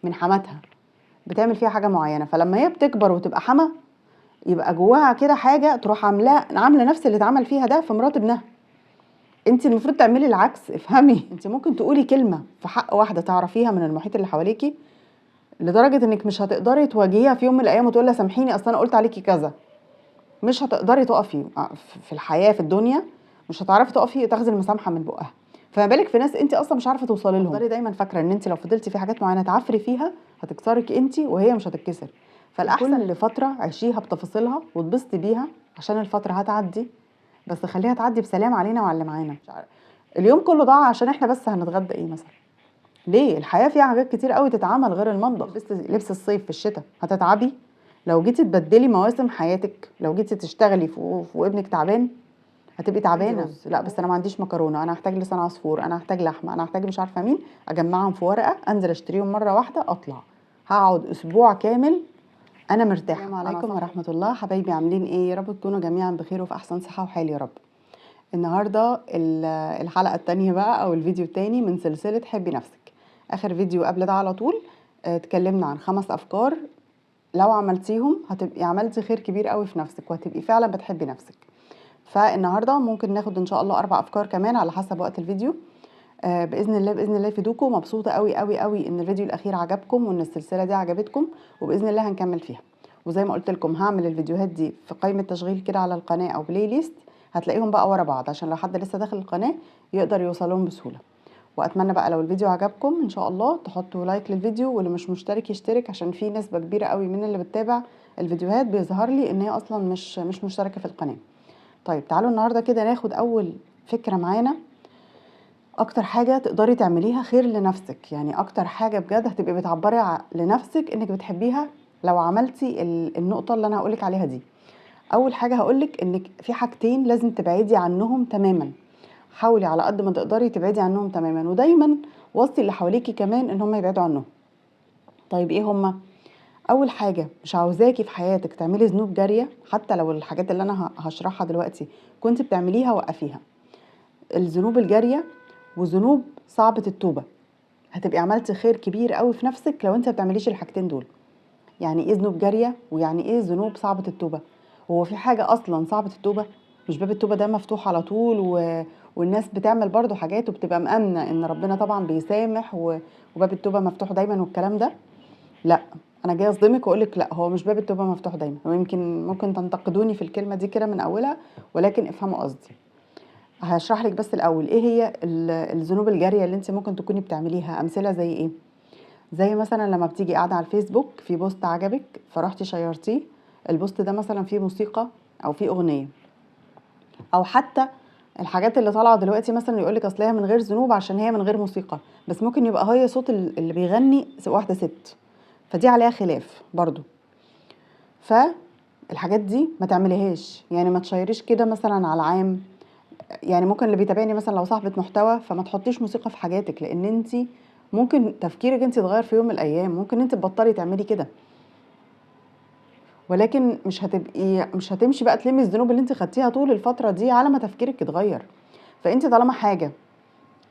من حماتها بتعمل فيها حاجة معينة، فلما هي بتكبر وتبقى حما يبقى جواها كده حاجة تروح عامله نفس اللي اتعمل فيها ده في مرات ابنها. انت المفروض تعملي العكس، افهمي. انت ممكن تقولي كلمة في حق واحدة تعرفيها من المحيط اللي حواليكي لدرجة انك مش هتقدري تواجهيها في يوم من الايام وتقولي لها سامحيني اصل انا قلت عليكي كذا. مش هتقدري تقفي في الحياة في الدنيا، مش هتعرفي تقفي تاخدي المسامحة من بقها، فما بالك في ناس انت اصلا مش عارفه توصلي لهم. تفضلي دايما فاكره ان انت لو فضلتي في حاجات معينة تعفري فيها هتكسرك انت وهي مش هتتكسر. فالاحسن لفترة عيشيها بتفاصيلها واتبسطي بيها عشان الفترة هتعدي، بس خليها تعدي بسلام علينا وعلى اللي معانا. اليوم كله ضاع عشان احنا بس هنتغدى ايه مثلا؟ ليه؟ الحياة فيها حاجات كتير قوي تتعمل غير المطبخ. بس لبس الصيف في الشتاء هتتعبي لو جيتي تبدلي مواسم حياتك، لو جيتي تشتغلي في وابنك تعبان هتبقي تعبانة. لا بس انا ما عنديش مكرونه، انا هحتاج لسان عصفور، انا هحتاج لحمه، انا هحتاج مش عارفه مين، اجمعهم في ورقة انزل اشتريهم مرة واحدة اطلع، هقعد اسبوع كامل انا مرتاحة. السلام عليكم ورحمة الله حبايبي، عاملين ايه؟ يا رب تكونوا جميعا بخير وفي احسن صحة وحال يا رب. النهارده الحلقة الثانية بقى او الفيديو الثاني من سلسلة حبي نفسك. اخر فيديو قبل ده على طول اتكلمنا عن 5 افكار لو عملتيهم هتبقي عملتي خير كبير قوي في نفسك وهتبقي فعلا بتحبي نفسك. فالنهارده ممكن ناخد ان شاء الله 4 افكار كمان على حسب وقت الفيديو، باذن الله باذن الله يفيدوكم. مبسوطة قوي قوي قوي ان الفيديو الاخير عجبكم وان السلسلة دي عجبتكم، وباذن الله هنكمل فيها. وزي ما قلت لكم هعمل الفيديوهات دي في قائمة تشغيل كده على القناة او playlist، هتلاقيهم بقى ورا بعض عشان لو حد لسه داخل القناة يقدر يوصلهم بسهولة. واتمنى بقى لو الفيديو عجبكم ان شاء الله تحطوا like للفيديو، واللي مش مشترك يشترك، عشان في نسبه كبيرة قوي من اللي بتتابع الفيديوهات بيظهر لي ان هي اصلا مش مشتركة في القناة. طيب تعالوا النهارده كده ناخد اول فكرة معانا، اكتر حاجة تقدري تعمليها خير لنفسك، يعني اكتر حاجة بجد هتبقي بتعبري لنفسك انك بتحبيها لو عملتي النقطة اللي انا هقولك عليها دي. اول حاجة هقولك انك في حاجتين لازم تبعدي عنهم تماما، حاولي على قد ما تقدري تبعدي عنهم تماما، ودايما وصي اللي حواليكي كمان ان هم يبعدوا عنهم. طيب ايه هم؟ اول حاجة مش عاوزاكي في حياتك تعملي ذنوب جارية، حتى لو الحاجات اللي انا هشرحها دلوقتي كنت بتعمليها وقفيها. الذنوب الجارية وذنوب صعبة التوبة، هتبقي عملتي خير كبير قوي في نفسك لو انت ما بتعمليش الحاجتين دول. يعني ايه ذنوب جارية ويعني ايه ذنوب صعبة التوبة؟ هو في حاجة اصلا صعبة التوبة؟ مش باب التوبة ده مفتوح على طول والناس بتعمل برضو حاجات وبتبقى مأمنه ان ربنا طبعا بيسامح وباب التوبة مفتوح دايما والكلام ده؟ لا، انا جاية اصدمك واقول لك لا، هو مش باب التوبة مفتوح دايما. ويمكن ممكن تنتقدوني في الكلمة دي كده من اولها، ولكن افهموا قصدي. هشرح لك بس الاول ايه هي الذنوب الجارية اللي انت ممكن تكوني بتعمليها. امثلة زي ايه؟ زي مثلا لما بتيجي قاعدة على الفيسبوك في post عجبك فرحتي شيرتيه، ال post ده مثلا فيه موسيقى او فيه اغنية، او حتى الحاجات اللي طالعه دلوقتي مثلا يقول لك اصل هي من غير ذنوب عشان هي من غير موسيقى، بس ممكن يبقى هي صوت اللي بيغني واحدة ست، فدي عليها خلاف برضو. فالحاجات دي ما تعمليهاش، يعني ما تشيريش كده مثلا على العام. يعني ممكن اللي بيتابعني مثلا لو صاحبه محتوى فما تحطيش موسيقى في حاجاتك، لان انت ممكن تفكيرك انت يتغير في يوم من الايام، ممكن انت تبطلي تعملي كده، ولكن مش هتمشي بقى تلمي الذنوب اللي انت خدتيها طول الفترة دي على ما تفكيرك يتغير. فانت طالما حاجة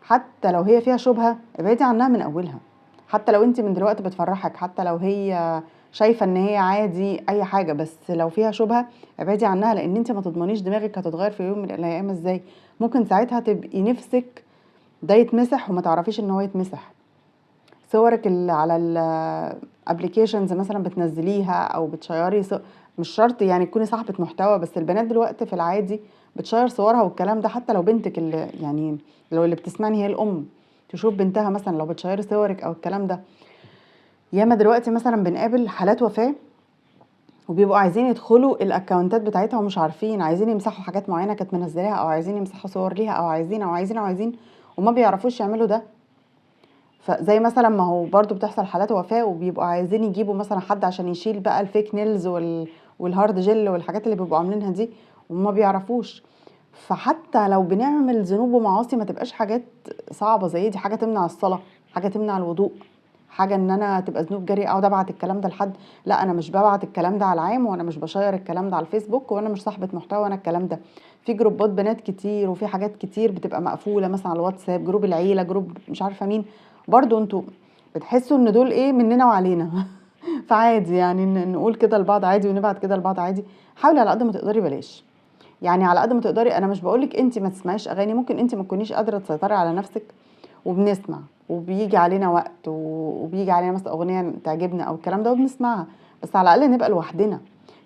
حتى لو هي فيها شبهه ابعدي عنها من اولها، حتى لو انت من دلوقتي بتفرحك، حتى لو هي شايفه ان هي عادي اي حاجة، بس لو فيها شبهه ابعدي عنها، لان انت ما تضمنيش دماغك هتتغير في يوم من الايام ازاي. ممكن ساعتها تبقي نفسك ده يتمسح وما تعرفيش ان هو يتمسح. صورك اللي على ال applications مثلا بتنزليها او بتشيري مش شرط يعني تكوني صاحبه محتوى، بس البنات دلوقتي في العادي بتشير صورها والكلام ده، حتى لو بنتك اللي يعني لو اللي بتسمعني هي الام تشوف بنتها مثلا لو بتشيري صورك او الكلام ده. ياما دلوقتي مثلا بنقابل حالات وفاه وبيبقوا عايزين يدخلوا الاكونتات بتاعتها ومش عارفين، عايزين يمسحوا حاجات معينة كانت منزلاها، او عايزين يمسحوا صور ليها، او عايزين او عايزين او عايزين، وما بيعرفوش يعملوا ده. فزي مثلا ما هو برضو بتحصل حالات وفاه وبيبقوا عايزين يجيبوا مثلا حد عشان يشيل بقى ال fake nails وال hard gel والحاجات اللي بيبقوا عاملينها دي وما بيعرفوش. فحتى لو بنعمل ذنوب ومعاصي ما تبقاش حاجات صعبة زي دي، حاجة تمنع الصلاة، حاجة تمنع الوضوء، حاجة ان انا تبقى ذنوب جارية اقعد ابعت الكلام ده لحد. لا، انا مش ببعت الكلام ده على العام، وانا مش بشير الكلام ده على الفيسبوك، وانا مش صاحبه محتوى وانا الكلام ده. في جروبات بنات كتير وفي حاجات كتير بتبقى مقفولة مثلا على الواتساب، group العيلة، group مش عارفه مين، برضو انتوا بتحسوا ان دول ايه مننا وعلينا فعادي يعني نقول كده لبعض عادي ونبعت كده لبعض عادي. حاولي على قد ما تقدري بلاش، يعني على قد ما تقدري. انا مش بقولك انت ما تسمعيش اغاني، ممكن انت ما تكونيش قادرة تسيطري على نفسك، وبنسمع وبيجي علينا وقت وبيجي علينا مثلا اغنية تعجبنا او الكلام ده وبنسمعها، بس على الاقل نبقى لوحدنا.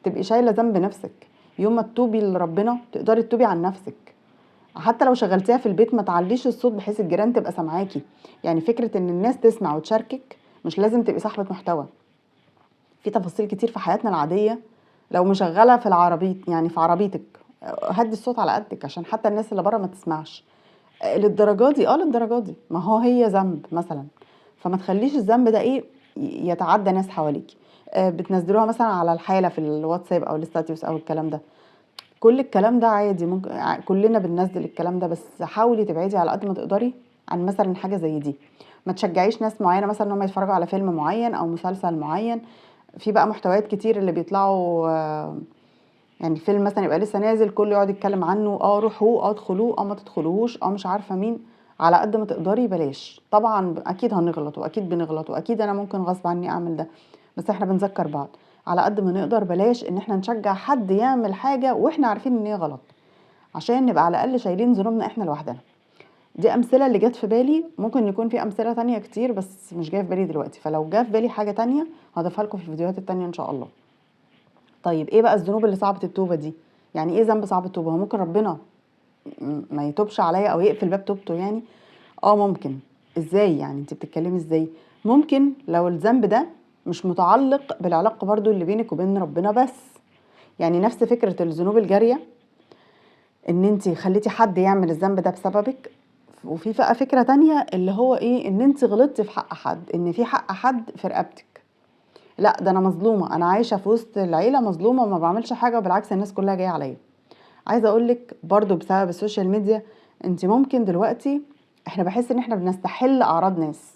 تبقي شايله ذنب نفسك، يوم ما تتوبي لربنا تقدري تتوبي عن نفسك. حتى لو شغلتيها في البيت ما تعليش الصوت بحيث الجيران تبقى سامعاكي. يعني فكرة ان الناس تسمع وتشاركك مش لازم تبقي صاحبه محتوى. في تفاصيل كتير في حياتنا العادية، لو مشغله في العربية يعني في عربيتك هدي الصوت على قدك عشان حتى الناس اللي بره ما تسمعش. للدرجة دي؟ للدرجة دي. ما هو هي ذنب مثلا، فما تخليش الذنب ده ايه يتعدى ناس حواليكي. بتنزلوها مثلا على الحالة في الواتساب او ال status او الكلام ده، كل الكلام ده عادي، ممكن كلنا بننزل الكلام ده، بس حاولي تبعدي على قد ما تقدري عن مثلا حاجة زي دي. ما تشجعيش ناس معينة مثلا ان هم يتفرجوا على فيلم معين او مسلسل معين. في بقى محتويات كتير اللي بيطلعوا، يعني الفيلم مثلا يبقى لسه نازل كله يقعد يتكلم عنه، روحوه، ادخلوه، ما تدخلوهوش، مش عارفه مين. على قد ما تقدري بلاش. طبعا اكيد هنغلط واكيد بنغلط واكيد انا ممكن غصب عني اعمل ده، بس احنا بنذكر بعض على قد ما نقدر. بلاش ان احنا نشجع حد يعمل حاجة واحنا عارفين ان هي غلط، عشان نبقى على الاقل شايلين ذنوبنا احنا لوحدنا. دي امثلة اللي جت في بالي، ممكن يكون في امثلة تانية كتير بس مش جاية في بالي دلوقتي، فلو جه في بالي حاجة تانية هضيفها لكم في الفيديوهات التانية ان شاء الله. طيب ايه بقى الذنوب اللي صعبة التوبة دي؟ يعني ايه ذنب صعب التوبة؟ هو ممكن ربنا ما يتوبش عليا او يقفل باب توبته يعني؟ ممكن. ازاي يعني؟ انت بتتكلمي ازاي؟ ممكن لو الذنب ده مش متعلق بالعلاقة برضو اللي بينك وبين ربنا بس. يعني نفس فكرة الذنوب الجارية، ان انت خليتي حد يعمل الذنب ده بسببك. وفي بقى فكرة تانية اللي هو ايه، ان انت غلطتي في حق حد، ان في حق حد في رقبتك. لا ده انا مظلومة، انا عايشة في وسط العيلة مظلومة وما بعملش حاجة، وبالعكس الناس كلها جاية عليا. عايزة اقولك برضو بسبب ال social media انت ممكن دلوقتي، احنا بحس ان احنا بنستحل اعراض ناس.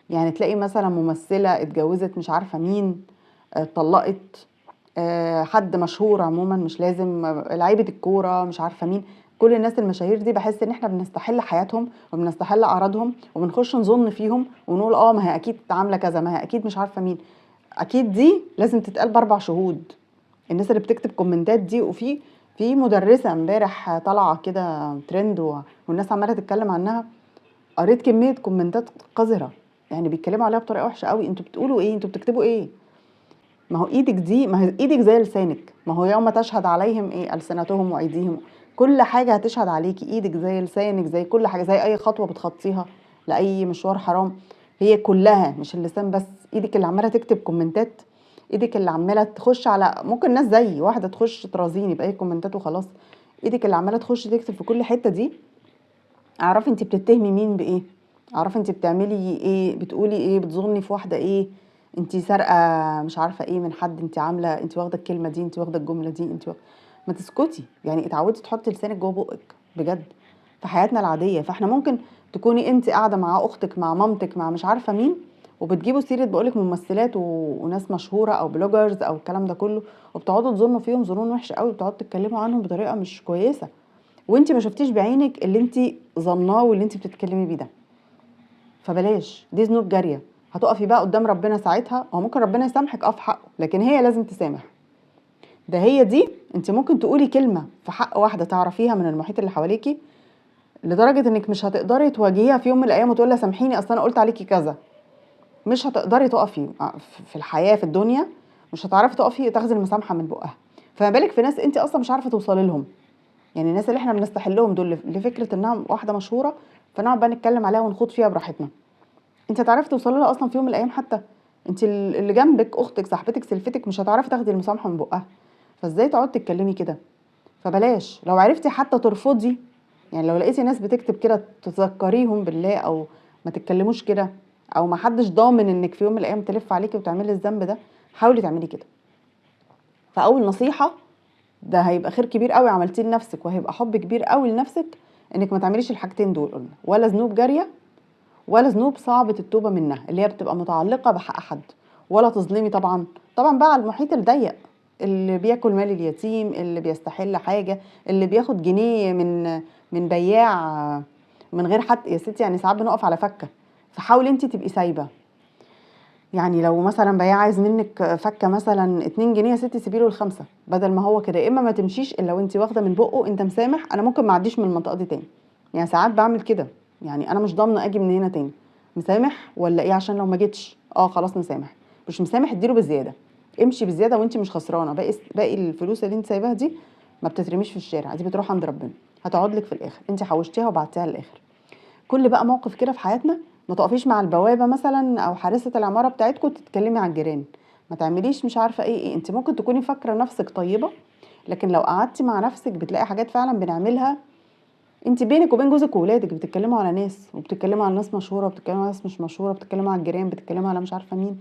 يعني تلاقي مثلا ممثلة اتجوزت مش عارفة مين، اتطلقت، حد مشهور عموما، مش لازم لعيبة الكورة مش عارفة مين، كل الناس المشاهير دي بحس ان احنا بنستحل حياتهم وبنستحل اعراضهم وبنخش نظن فيهم ونقول ما هي اكيد عاملة كذا، ما هي اكيد مش عارفة مين، اكيد دي لازم تتقال ب4 شهود. الناس اللي بتكتب كومنتات دي، وفي مدرسة امبارح طالعة كده ترند والناس عمالة تتكلم عنها، قريت كمية كومنتات قذرة، يعني بيتكلموا عليها بطريقة وحشة قوي. انتوا بتقولوا ايه؟ انتوا بتكتبوا ايه؟ ما هو ايدك دي، ما هي ايدك زي لسانك، ما هو يوم تشهد عليهم ايه؟ ألسنتهم وايديهم، كل حاجة هتشهد عليكي. ايدك زي لسانك، زي كل حاجة، زي اي خطوة بتخطيها لأي مشوار حرام، هي كلها مش اللسان بس. ايدك اللي عمالة تكتب كومنتات، ايدك اللي عمالة تخش على، ممكن ناس زي واحدة تخش ترازيني بأي كومنتات وخلاص، ايدك اللي عمالة تخش تكتب في كل حتة دي. اعرفي انت بتتهمي مين بايه، اعرفي انت بتعملي ايه، بتقولي ايه، بتظني في واحدة ايه، انت سارقة مش عارفة ايه من حد، انت عاملة، انت واخدة الكلمة دي، انت واخدة الجملة دي، انت ما تسكتي. يعني اتعودي تحطي لسانك جوه بقك بجد في حياتنا العادية. فاحنا ممكن تكوني انت قاعدة مع اختك، مع مامتك، مع مش عارفة مين، وبتجيبوا سيرة بقولك ممثلات وناس مشهورة او bloggers او الكلام ده كله، وبتقعدوا تظنوا فيهم ظنون وحشة قوي، وبتقعدوا تتكلموا عنهم بطريقة مش كويسة، وانت ما شفتيش بعينك اللي انت ظناه واللي انت بتتكلمي بيه ده. فبلاش، دي ذنوب جارية. هتقفي بقى قدام ربنا ساعتها، هو ممكن ربنا يسامحك في حقه، لكن هي لازم تسامح. ده هي دي، انت ممكن تقولي كلمة في حق واحدة تعرفيها من المحيط اللي حواليكي، لدرجة انك مش هتقدري تواجهيها في يوم من الايام وتقولي لها سامحيني اصل انا قلت عليكي كذا. مش هتقدري تقفي في الحياة في الدنيا، مش هتعرفي تقفي تاخدي المسامحة من بقها. فما بالك في ناس انت اصلا مش عارفة توصلي لهم. يعني الناس اللي احنا بنستحلهم دول لفكرة انها واحدة مشهورة، فنقعد بقى نتكلم عليها ونخوض فيها براحتنا. انت هتعرفي توصلي لها اصلا في يوم من الايام؟ حتى انت اللي جنبك، اختك، صاحبتك، سلفتك، مش هتعرفي تاخدي المسامحة من بقها. فازاي تقعدي تتكلمي كده؟ فبلاش. لو عرفتي حتى ترفضي، يعني لو لقيتي ناس بتكتب كده تذكريهم بالله، او ما تتكلموش كده، او ما حدش ضامن انك في يوم من الايام تلف عليكي وتعملي الذنب ده، حاولي تعملي كده. فاول نصيحة، ده هيبقى خير كبير قوي عملتيه لنفسك، وهيبقى حب كبير قوي لنفسك، انك ما تعمليش الحاجتين دول قلنا، ولا ذنوب جارية ولا ذنوب صعبة التوبة منها اللي هي بتبقى متعلقه بحق حد، ولا تظلمي طبعا. طبعا بقى على المحيط الضيق، اللي بياكل مال اليتيم، اللي بيستحل حاجة، اللي بياخد جنيه من بياع من غير حد، يا ستي يعني ساعات بنقف على فكه. فحاولي انت تبقي سايبه، يعني لو مثلا بياع عايز منك فكه مثلا 2 جنيه يا ستي سيبي له ال5، بدل ما هو كده. يا اما ما تمشيش الا وانت واخده من بقه انت مسامح، انا ممكن ما اعديش من المنطقة دي تاني. يعني ساعات بعمل كده، يعني انا مش ضامنه اجي من هنا تاني، مسامح ولا ايه؟ عشان لو ما جيتش خلاص مسامح، مش مسامح اديله بزيادة، امشي بزيادة وانت مش خسرانة. باقي الفلوس اللي انت سايباها دي ما بتترميش في الشارع، دي بتروح عند ربنا، هتقعد لك في الاخر، انت حوشتيها وبعتيها للاخر. كل بقى موقف كده في حياتنا، ما تقفيش مع البوابة مثلا او حارسه العمارة بتاعتكم تتكلمي على الجيران، ما تعمليش مش عارفه ايه ايه. انت ممكن تكوني فاكره نفسك طيبة، لكن لو قعدتي مع نفسك بتلاقي حاجات فعلا بنعملها. انت بينك وبين جوزك وولادك بتتكلموا على ناس، وبتتكلموا على ناس مشهورة، وبتتكلموا على ناس مش مشهورة، بتتكلموا على الجيران، بتتكلموا على مش عارفه مين.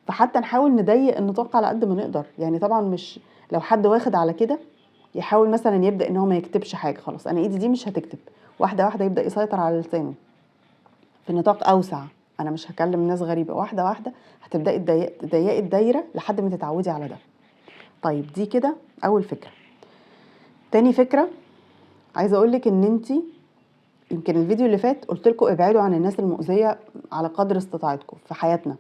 فحتى نحاول نضيق النطاق على قد ما نقدر. يعني طبعا مش لو حد واخد على كده يحاول مثلا يبدا ان هو ما يكتبش حاجة، خلاص انا ايدي دي مش هتكتب، واحدة واحدة يبدا يسيطر على لسانه في نطاق اوسع، انا مش هكلم ناس غريبة. واحدة واحدة هتبداي تضيقي الدايرة لحد ما تتعودي على ده. طيب دي كده اول فكرة. تاني فكرة عايزه اقولك ان انتي يمكن الفيديو اللي فات قلت لكم ابعدوا عن الناس المؤذية على قدر استطاعتكم في حياتنا.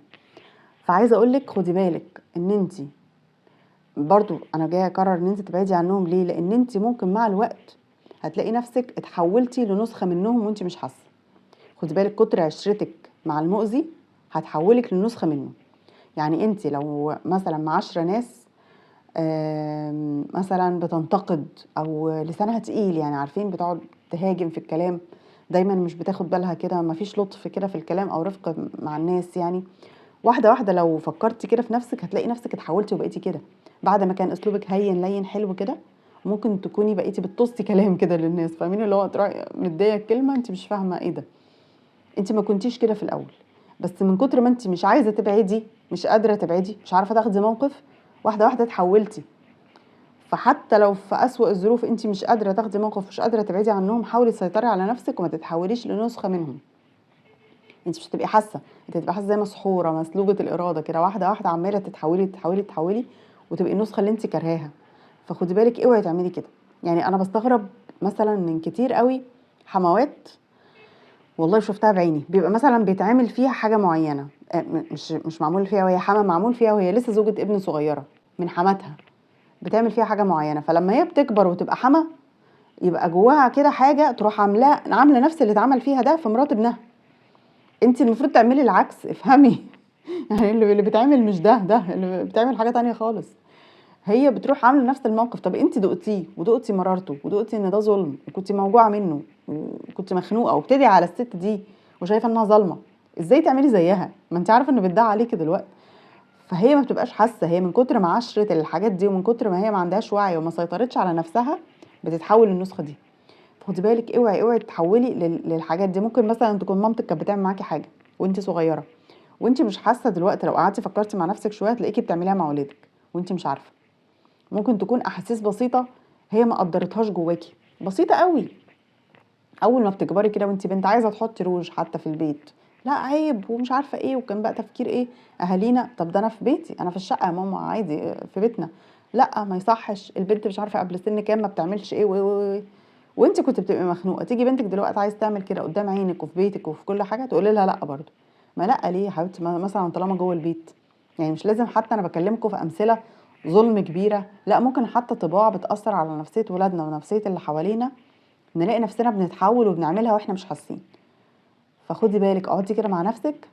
فعايزه اقولك خدي بالك ان انتي برضو، انا جاية اكرر ان انتي تبعدي عنهم. ليه؟ لان انتي ممكن مع الوقت هتلاقي نفسك اتحولتي لنسخه منهم وانتي مش حاسه. خدي بالك كتر عشرتك مع المؤذي هتحولك لنسخه منه. يعني انتي لو مثلا مع 10 ناس مثلا بتنتقد او لسانها تقيل، يعني عارفين بتقعد تهاجم في الكلام دايما، مش بتاخد بالها كده، مفيش لطف كده في الكلام او رفق مع الناس. يعني واحدة واحدة لو فكرتي كده في نفسك هتلاقي نفسك اتحولتي وبقيتي كده. بعد ما كان اسلوبك هين لين حلو كده، ممكن تكوني بقيتي بتطصي كلام كده للناس، فاهمين؟ اللي هو تروحي مديه الكلمة انت مش فاهمه ايه ده، انت ما كنتيش كده في الاول، بس من كتر ما انت مش عايزه تبعدي، مش قادرة تبعدي، مش عارفه تاخدي موقف، واحدة واحدة اتحولتي. فحتى لو في اسوأ الظروف انت مش قادرة تاخدي موقف، مش قادرة تبعدي عنهم، حاولي تسيطري على نفسك وما تتحوليش لنسخه منهم. انت مش هتبقي حاسه، انت هتبقي حاسه زي مسحوره مسلوبه الارادة كده، واحدة واحدة عماله تتحولي تتحولي تتحولي وتبقي النسخة اللي انت كارهاها. فخدي بالك اوعي تعملي كده. يعني انا بستغرب مثلا من كتير قوي حموات، والله شفتها بعيني، بيبقى مثلا بيتعمل فيها حاجة معينة، مش معمول فيها وهي حما، معمول فيها وهي لسه زوجة ابن صغيرة من حماتها، بتعمل فيها حاجة معينة. فلما هي بتكبر وتبقى حما يبقى جواها كده حاجة تروح عامله نفس اللي اتعمل فيها ده في مرات ابنها. انت المفروض تعملي العكس، افهمي. يعني اللي بيتعمل مش ده اللي بتعمل حاجة تانية خالص. هي بتروح عامله نفس الموقف. طب انت دقتيه ودقتي مرارته ودقتي ان ده ظلم وكنتي موجوعه منه وكنتي مخنوقه وبتدعي على الست دي وشايفه انها ظالمه، ازاي تعملي زيها؟ ما انت عارفه انه بتدعي عليكي دلوقتي. فهي ما بتبقاش حاسه، هي من كتر ما عشرت الحاجات دي ومن كتر ما هي ما عندهاش وعي وما سيطرتش على نفسها بتتحول للنسخه دي. خدي بالك اوعي تتحولي للحاجات دي. ممكن مثلا تكون مامتك كانت بتعمل معاكي حاجة وانت صغيرة وانت مش حاسه دلوقتي، لو قعدتي فكرتي مع نفسك شوية تلاقيكي بتعمليها مع ولادك وانت مش عارفه. ممكن تكون احاسيس بسيطة هي ما قدرتهاش جواكي، بسيطة قوي. اول ما بتكبري كده وانت بنت عايزه تحطي روج حتى في البيت، لا عيب ومش عارفه ايه، وكان بقى تفكير ايه اهالينا، طب ده انا في بيتي، انا في الشقة يا ماما عادي في بيتنا، لا ما يصحش، البنت مش عارفه قبل سن كام ما بتعملش ايه و وانت كنت بتبقي مخنوقه. تيجي بنتك دلوقتي عايز تعمل كده قدام عينك وفي بيتك وفي كل حاجة، تقولي لها لا برضه. ما لا ليه يا حبيبتي؟ مثلا طالما جوه البيت، يعني مش لازم حتى انا بكلمكم في امثلة ظلم كبيرة، لا ممكن حتى طباع بتاثر على نفسية ولادنا ونفسية اللي حوالينا، نلاقي نفسنا بنتحول وبنعملها واحنا مش حاسين. فخدي بالك، اقعدي كده مع نفسك.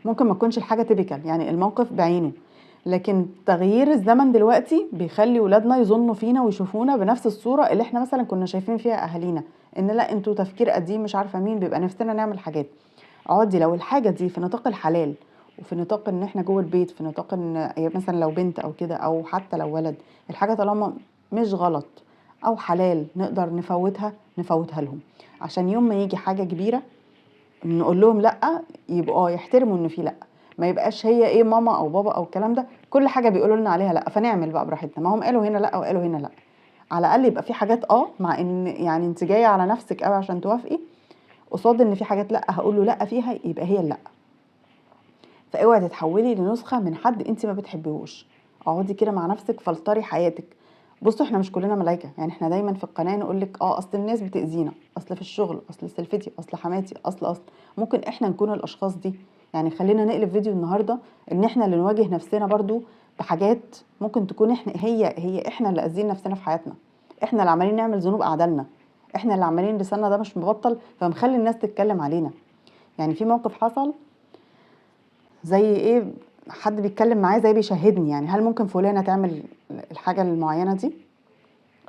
ممكن ما تكونش الحاجة تيبيكال، يعني الموقف بعينه، لكن تغيير الزمن دلوقتي بيخلي ولادنا يظنوا فينا ويشوفونا بنفس الصورة اللي احنا مثلا كنا شايفين فيها اهالينا، ان لا انتوا تفكير قديم مش عارفه مين، بيبقى نفسنا نعمل حاجات. اقعدي لو الحاجة دي في نطاق الحلال وفي نطاق ان احنا جوه البيت، في نطاق ان مثلا لو بنت او كده او حتى لو ولد، الحاجة طالما مش غلط او حلال نقدر نفوتها لهم، عشان يوم ما يجي حاجة كبيرة نقول لهم لا، يبقوا يحترموا ان في لا، ما يبقاش هي ايه ماما او بابا او الكلام ده كل حاجة بيقولوا لنا عليها لا، فنعمل بقى براحتنا، ما هم قالوا هنا لا وقالوا هنا لا. على الاقل يبقى في حاجات مع ان يعني انت جاية على نفسك قوي عشان توافقي، قصاد ان في حاجات لا هقول له لا فيها، يبقى هي لا. فاوعي تتحولي لنسخه من حد انت ما بتحبيهوش. اقعدي كده مع نفسك، فلتري حياتك. بصوا احنا مش كلنا ملايكة، يعني احنا دايما في القناة نقول لك اصل الناس بتاذينا، اصل في الشغل، اصل سلفتي، اصل حماتي، اصل ممكن احنا نكون الاشخاص دي يعني خلينا نقلب فيديو النهارده ان احنا اللي نواجه نفسنا برضو بحاجات ممكن تكون احنا هي احنا اللي اذين نفسنا في حياتنا، احنا اللي عمالين نعمل ذنوب اعدالنا، احنا اللي عمالين لساننا ده مش مبطل فمخلي الناس تتكلم علينا. يعني في موقف حصل زي ايه، حد بيتكلم معايا زي بيشهدني، يعني هل ممكن فلانه تعمل الحاجة المعينة دي؟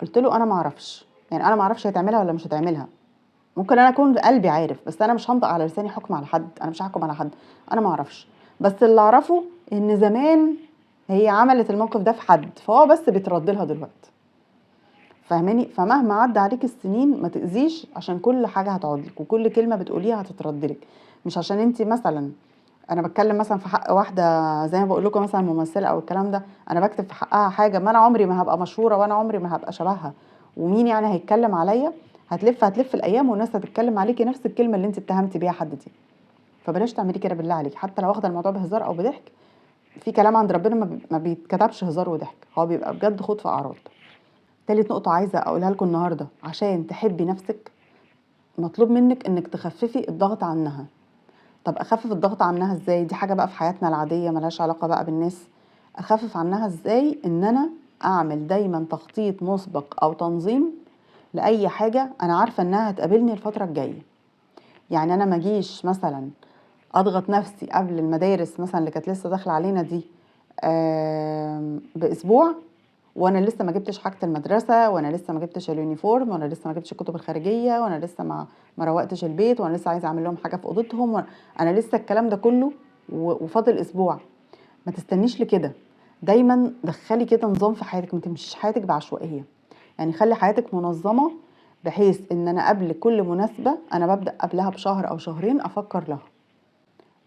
قلت له انا ما اعرفش، يعني انا ما اعرفش هتعملها ولا مش هتعملها، ممكن انا اكون قلبي عارف، بس انا مش هنطق على لساني حكم على حد، انا مش هحكم على حد، انا ما اعرفش. بس اللي اعرفه ان زمان هي عملت الموقف ده في حد، فهو بس بيترد لها دلوقتي، فاهماني؟ فمهما عدى عليك السنين ما تاذيش، عشان كل حاجة هتقعد لك وكل كلمة بتقوليها هتترد لك. مش عشان انت مثلا، انا بتكلم مثلا في حق واحدة زي ما بقول لكم مثلا ممثلة او الكلام ده، انا بكتب في حقها حاجة، ما انا عمري ما هبقى مشهورة وانا عمري ما هبقى شبهها، ومين يعني هيتكلم عليا؟ هتلف الايام والناس هتتكلم عليكي نفس الكلمة اللي انت اتهمتي بيها حد دي. فبلاش تعملي كده بالله عليك، حتى لو واخده الموضوع بهزار او بضحك، في كلام عند ربنا ما بيتكتبش هزار وضحك، هو بيبقى بجد خد في اعراض. تالت نقطة عايزه اقولها لكم النهارده، عشان تحبي نفسك مطلوب منك انك تخففي الضغط عنها. طب اخفف الضغط عنها ازاي؟ دي حاجة بقى في حياتنا العادية ملهاش علاقة بقى بالناس. اخفف عنها ازاي؟ ان انا اعمل دايما تخطيط مسبق او تنظيم لاي حاجة انا عارفه انها هتقابلني الفترة الجاية. يعني انا ما اجيش مثلا اضغط نفسي قبل المدارس مثلا اللي كانت لسه داخله علينا دي باسبوع، وانا لسه ما جبتش حاجة المدرسة، وانا لسه ما جبتش ال uniform، وانا لسه ما جبتش الكتب الخارجية، وانا لسه ما روقتش البيت، وانا لسه عايزه اعمل لهم حاجة في اوضتهم، انا لسه الكلام ده كله وفاضل اسبوع. ما تستنيش لكده، دايما دخلي كده نظام في حياتك، ما تمشيش حياتك بعشوائيه. يعني خلي حياتك منظمة، بحيث ان انا قبل كل مناسبة انا ببدا قبلها بشهر او شهرين افكر لها.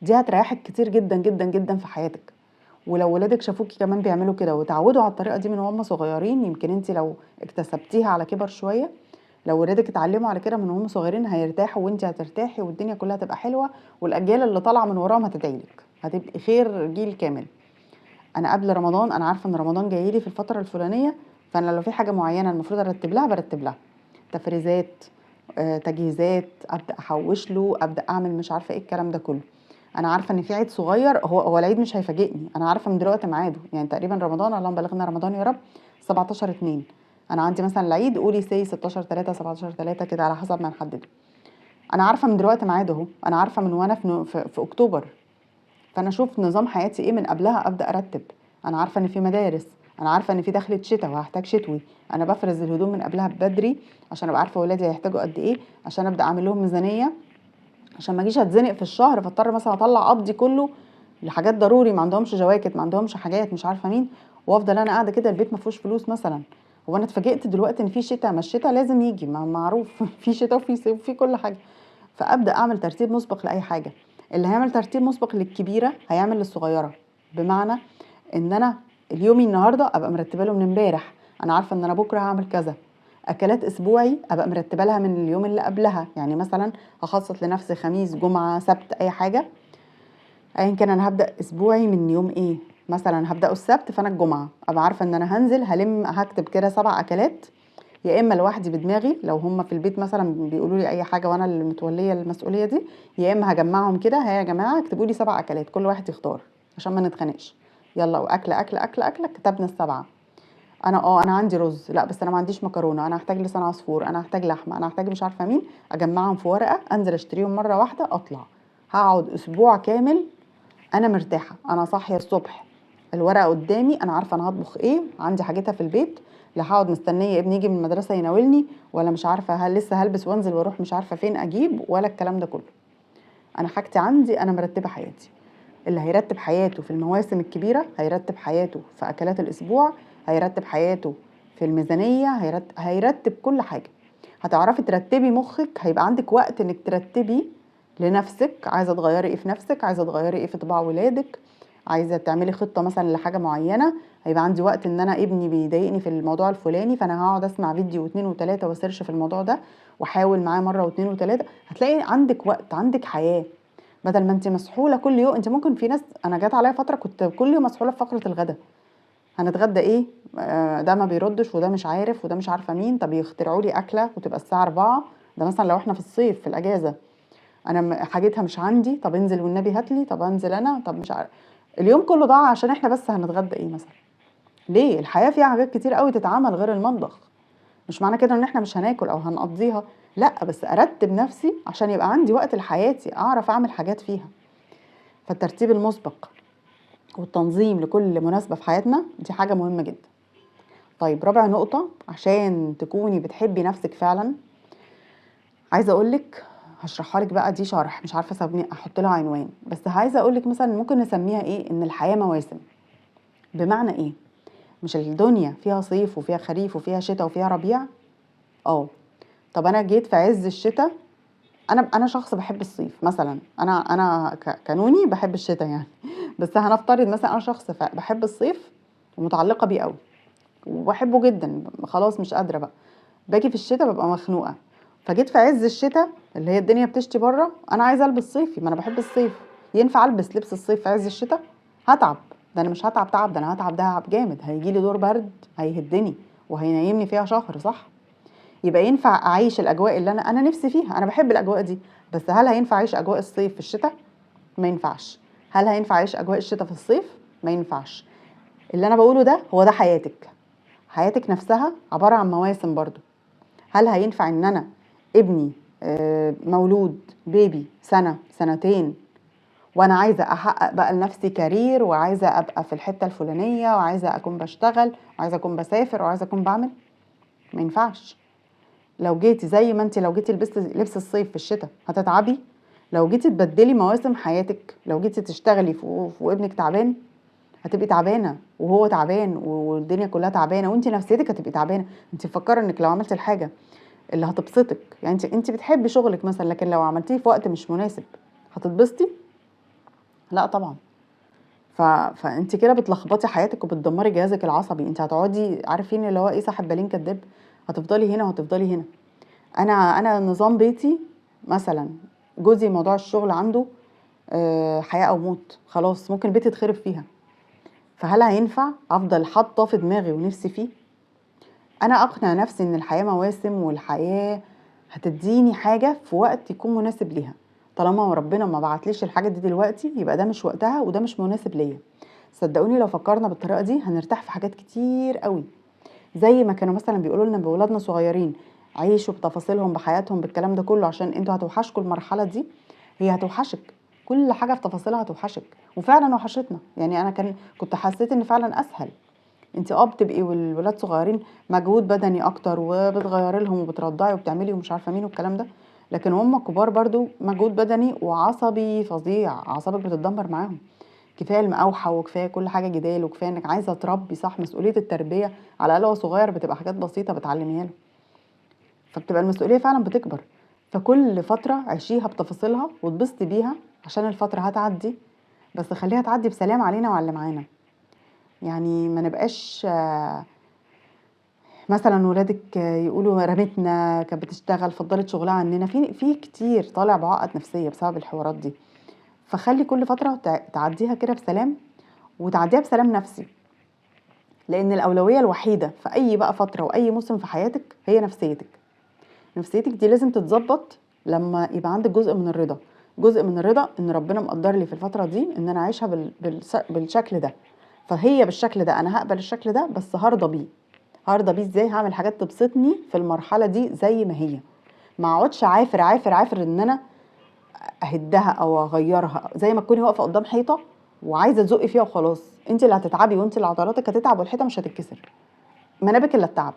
دي هتريحك كتير جدا جدا جدا في حياتك. ولو ولادك شافوكي كمان بيعملوا كده وتعودوا على الطريقة دي من وهم صغيرين، يمكن انت لو اكتسبتيها على كبر شوية، لو ولادك اتعلموا على كده من وهم صغيرين هيرتاحوا وانت هترتاحي، والدنيا كلها هتبقى حلوة، والاجيال اللي طالعه من وراهم هتدعيلك، هتبقي خير جيل كامل. انا قبل رمضان انا عارفه ان رمضان جاي لي في الفترة الفلانية، فانا لو في حاجة معينة المفروض ارتب لها برتب لها، تفريزات، تجهيزات، ابدا احوش له، ابدا اعمل مش عارفه ايه الكلام ده كله. انا عارفه ان في عيد صغير، هو العيد مش هيفاجئني، انا عارفه من دلوقتي ميعاده، يعني تقريبا رمضان، اللهم بلغنا رمضان يا رب، 17/2. انا عندي مثلا العيد قولي سي 16/3 17/3 كده على حسب ما نحدده. انا عارفه من دلوقتي ميعاده اهو، انا عارفه من وانا في اكتوبر، فانا اشوف نظام حياتي ايه من قبلها ابدا ارتب. انا عارفه ان في مدارس، انا عارفه ان في دخلة شتاء وهحتاج شتوي، انا بفرز الهدوم من قبلها بدري عشان ابقى عارفه ولادي هيحتاجوا قد ايه، عشان ابدا اعمل لهم ميزانية، عشان ما اجيش اتزنق في الشهر فاضطر مثلا اطلع قبضي كله لحاجات ضروري، ما عندهمش جواكت، ما عندهمش حاجات، مش عارفه مين، وافضل انا قاعدة كده البيت ما فيهوش فلوس مثلا. هو انا اتفاجئت دلوقتي ان في شتاء، ما الشتاء لازم يجي، ما معروف في شتاء وفي صيف وفي كل حاجة. فابدا اعمل ترتيب مسبق لاي حاجة. اللي هيعمل ترتيب مسبق للكبيره هيعمل للصغيره، بمعنى ان انا اليومي النهارده ابقى مرتبه له من امبارح، انا عارفه ان انا بكره هعمل كذا. اكلات اسبوعي ابقى مرتبه لها من اليوم اللي قبلها، يعني مثلا هخصص لنفسي خميس جمعه سبت اي حاجة، ايا كان انا هبدا اسبوعي من يوم ايه، مثلا هبداه السبت فانا الجمعة ابقى عارفه ان انا هنزل هلم هكتب كده 7 اكلات، يا اما لوحدي بدماغي لو هم في البيت مثلا بيقولوا لي اي حاجة وانا اللي متوليه المسؤولية دي، يا اما هجمعهم كده، ها يا جماعة اكتبوا لي 7 اكلات كل واحد يختار عشان ما نتخانقش، يلا واكله اكله اكله اكله، كتبنا ال7. انا انا عندي رز، لا بس انا ما عنديش مكرونه، انا هحتاج لسان عصفور، انا هحتاج لحمه، انا هحتاج مش عارفه مين، اجمعهم في ورقة انزل اشتريهم مرة واحدة، اطلع هقعد اسبوع كامل انا مرتاحة، انا صاحية الصبح الورقة قدامي، انا عارفه انا هطبخ ايه، عندي حاجتها في البيت، لا هقعد مستنيه ابني يجي من المدرسة يناولني، ولا مش عارفه هل لسه هلبس وانزل واروح مش عارفه فين اجيب، ولا الكلام ده كله. انا حاجتي عندي، انا مرتبه حياتي. اللي هيرتب حياته في المواسم الكبيرة هيرتب حياته في اكلات الاسبوع، هيرتب حياته في الميزانية، هيرتب كل حاجة. هتعرفي ترتبي مخك، هيبقى عندك وقت انك ترتبي لنفسك، عايزه تغيري ايه في نفسك، عايزه تغيري ايه في طباع ولادك، عايزه تعملي خطه مثلا لحاجة معينة. هيبقى عندي وقت ان انا ابني بيضايقني في الموضوع الفلاني، فانا هقعد اسمع فيديو 2 و3 وا search في الموضوع ده واحاول معاه مرة و2 و3. هتلاقي عندك وقت، عندك حياة، بدل ما انت مسحوله كل يوم. انت ممكن في ناس، انا جات عليا فترة كنت كل يوم مسحوله في فقره الغدا، هنتغدى ايه، ده ما بيردش وده مش عارف وده مش عارفه مين، طب يخترعوا لي اكله وتبقى الساعة 4، ده مثلا لو احنا في الصيف في الاجازة، انا حاجتها مش عندي، طب انزل والنبي هاتلي، طب انزل انا، طب مش عارف. اليوم كله ضاع عشان احنا بس هنتغدى ايه مثلا. ليه؟ الحياة فيها حاجات كتير قوي تتعمل غير المطبخ. مش معنى كده ان احنا مش هناكل او هنقضيها، لا، بس ارتب نفسي عشان يبقى عندي وقت لحياتي اعرف اعمل حاجات فيها. فالترتيب المسبق والتنظيم لكل مناسبة في حياتنا دي حاجة مهمة جدا. طيب رابع نقطة عشان تكوني بتحبي نفسك فعلا، عايزة اقولك هشرحها لك بقى، دي شرح مش عارفة احط لها عنوان، بس عايزة اقولك مثلا ممكن نسميها ايه، ان الحياة مواسم. بمعنى ايه؟ مش الدنيا فيها صيف وفيها خريف وفيها شتاء وفيها ربيع؟ طب انا جيت في عز الشتاء، انا شخص بحب الصيف مثلا، انا كانوني بحب الشتاء يعني، بس هنفترض مثلا انا شخص بحب الصيف ومتعلقة بيه قوي وبحبه جدا، خلاص مش قادرة بقى، باجي في الشتاء ببقى مخنوقة. فجيت في عز الشتاء اللي هي الدنيا بتشتي بره، انا عايزة البس صيفي، ما انا بحب الصيف، ينفع البس لبس الصيف في عز الشتاء؟ هتعب، ده انا مش هتعب تعب، ده انا هتعب تعب جامد، هيجي لي دور برد هيهدني وهينيمني فيها شهر، صح؟ يبقى ينفع اعيش الاجواء اللي انا نفسي فيها، انا بحب الاجواء دي، بس هل هينفع اعيش اجواء الصيف في الشتاء؟ ما ينفعش. هل هينفع اعيش اجواء الشتاء في الصيف؟ ما ينفعش. اللي انا بقوله ده هو ده حياتك، حياتك نفسها عبارة عن مواسم برضو. هل هينفع ان انا ابني مولود بيبي سنة سنتين وانا عايزة احقق بقى لنفسي كارير، وعايزة ابقى في الحتة الفلانية، وعايزة اكون بشتغل، وعايزة اكون بسافر، وعايزة اكون بعمل؟ ما ينفعش. لو جيتي زي ما انت، لو جيتي لبستي لبس الصيف في الشتاء هتتعبي. لو جيتي تبدلي مواسم حياتك، لو جيتي تشتغلي وابنك تعبان هتبقي تعبانة، وهو تعبان، والدنيا كلها تعبانة، وانت نفسيتك هتبقي تعبانة. انت مفكرة انك لو عملتي الحاجة اللي هتبسطك، يعني انت بتحبي شغلك مثلا، لكن لو عملتيه في وقت مش مناسب هتتبسطي؟ لا طبعا. فانت كده بتلخبطي حياتك وبتدمري جهازك العصبي. انت هتقعدي عارفين اللي هو ايه، صاحب بالين كداب، هتفضلي هنا وهتفضلي هنا. انا نظام بيتي مثلا، جوزي موضوع الشغل عنده حياة او موت، خلاص ممكن بيتي يتخرب فيها. فهل هينفع افضل حاطه في دماغي ونفسي فيه؟ انا اقنع نفسي ان الحياة مواسم، والحياة هتديني حاجة في وقت يكون مناسب ليها. طالما ربنا ما بعتليش الحاجة دي دلوقتي يبقى ده مش وقتها وده مش مناسب ليا. صدقوني لو فكرنا بالطريقة دي هنرتاح في حاجات كتير قوي. زي ما كانوا مثلا بيقولوا لنا بولادنا صغيرين، عيشوا بتفاصيلهم بحياتهم بالكلام ده كله عشان انتوا هتوحشكوا المرحلة دي. هي هتوحشك، كل حاجة في تفاصيلها هتوحشك، وفعلا وحشتنا. يعني انا كنت حسيت ان فعلا اسهل. انت بتبقي والولاد صغيرين مجهود بدني اكتر، وبتغيري لهم وبترضعي وبتعملي ومش عارفه مين والكلام ده، لكن هم كبار برضو مجهود بدني وعصبي فظيع، اعصابك بتتدمر معاهم. كفاية المقاوحه وكفاية كل حاجة جدال، وكفاية انك عايزه تربي صح. مسؤولية التربية على الاقل هو صغير بتبقى حاجات بسيطة بتعلميها له، فبتبقى المسؤولية فعلا بتكبر. فكل فترة عيشيها بتفاصيلها واتبسطي بيها عشان الفترة هتعدي، بس خليها تعدي بسلام علينا وعلى اللي معانا. يعني ما نبقاش مثلا ولادك يقولوا رمتنا، كانت بتشتغل فضلت شغلها عننا. في كتير طالع بعقد نفسية بسبب الحوارات دي. فخلي كل فترة تعديها كده بسلام، وتعديها بسلام نفسي، لأن الأولوية الوحيدة في أي بقى فترة وأي موسم في حياتك هي نفسيتك. نفسيتك دي لازم تتظبط لما يبقى عندك جزء من الرضا، جزء من الرضا إن ربنا مقدر لي في الفترة دي إن أنا عايشها بالشكل ده، فهي بالشكل ده أنا هقبل الشكل ده، بس هرضى بيه. هرضى بيه إزاي؟ هعمل حاجات تبسطني في المرحلة دي زي ما هي، ما اقعدش عافر عافر عافر إن أنا أهدها أو أغيرها. زي ما تكوني واقفة قدام حيطة وعايزة تزقي فيها وخلاص، انت اللي هتتعبي وانت اللي عضلاتك هتتعب والحيطة مش هتتكسر، منابك الا التعب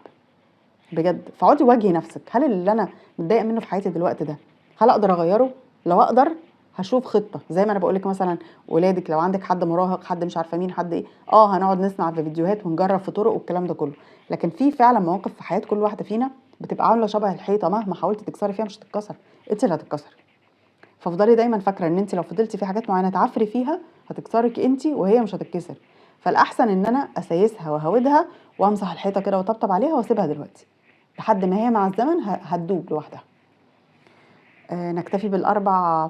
بجد. فاقعدي واجهي نفسك، هل اللي انا متضايقة منه في حياتي دلوقتي ده هل اقدر اغيره؟ لو اقدر هشوف خطه. زي ما انا بقولك مثلا ولادك لو عندك حد مراهق، حد مش عارفه مين، حد ايه، هنقعد نسمع في فيديوهات ونجرب في طرق والكلام ده كله. لكن في فعلا مواقف في حياة كل واحدة فينا بتبقى عامله شبه الحيطة، مهما حاولتي تكسري فيها مش هتتكسر، انت اللي هتتكسري. فافضلي دايما فاكره ان انت لو فضلتي في حاجات معينة تعفري فيها هتكسرك انت وهي مش هتتكسر. فالاحسن ان انا اسيسها وهودها وامسح الحيطة كده واطبطب عليها واسيبها دلوقتي لحد ما هي مع الزمن هتدوب لوحدها. نكتفي بالاربع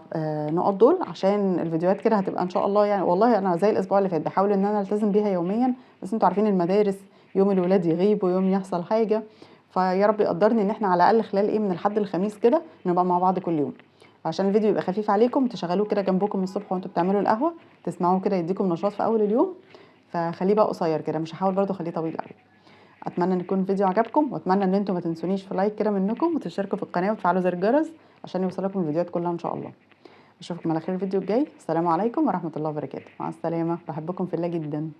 نقط دول عشان الفيديوهات كده هتبقى ان شاء الله، يعني والله انا زي الاسبوع اللي فات بحاول ان انا التزم بيها يوميا، بس انتوا عارفين المدارس يوم الولاد يغيب ويوم يحصل حاجة، فيا رب يقدرني ان احنا على الاقل خلال من الحد الخميس كده نبقى مع بعض كل يوم. عشان الفيديو يبقى خفيف عليكم تشغلوه كده جنبكم الصبح وانتوا بتعملوا القهوة، تسمعوه كده يديكم نشاط في اول اليوم. فخليه بقى قصير كده، مش هحاول برده اخليه طويل قوي. اتمنى ان يكون الفيديو عجبكم، واتمنى ان انتوا ما تنسونيش في like كده منكم، وتشتركوا في القناة وتفعلوا زر الجرس عشان يوصلكم الفيديوهات كلها ان شاء الله. اشوفكم على خير الفيديو الجاي. السلام عليكم ورحمة الله وبركاته. مع السلامة، بحبكم في الله جدا.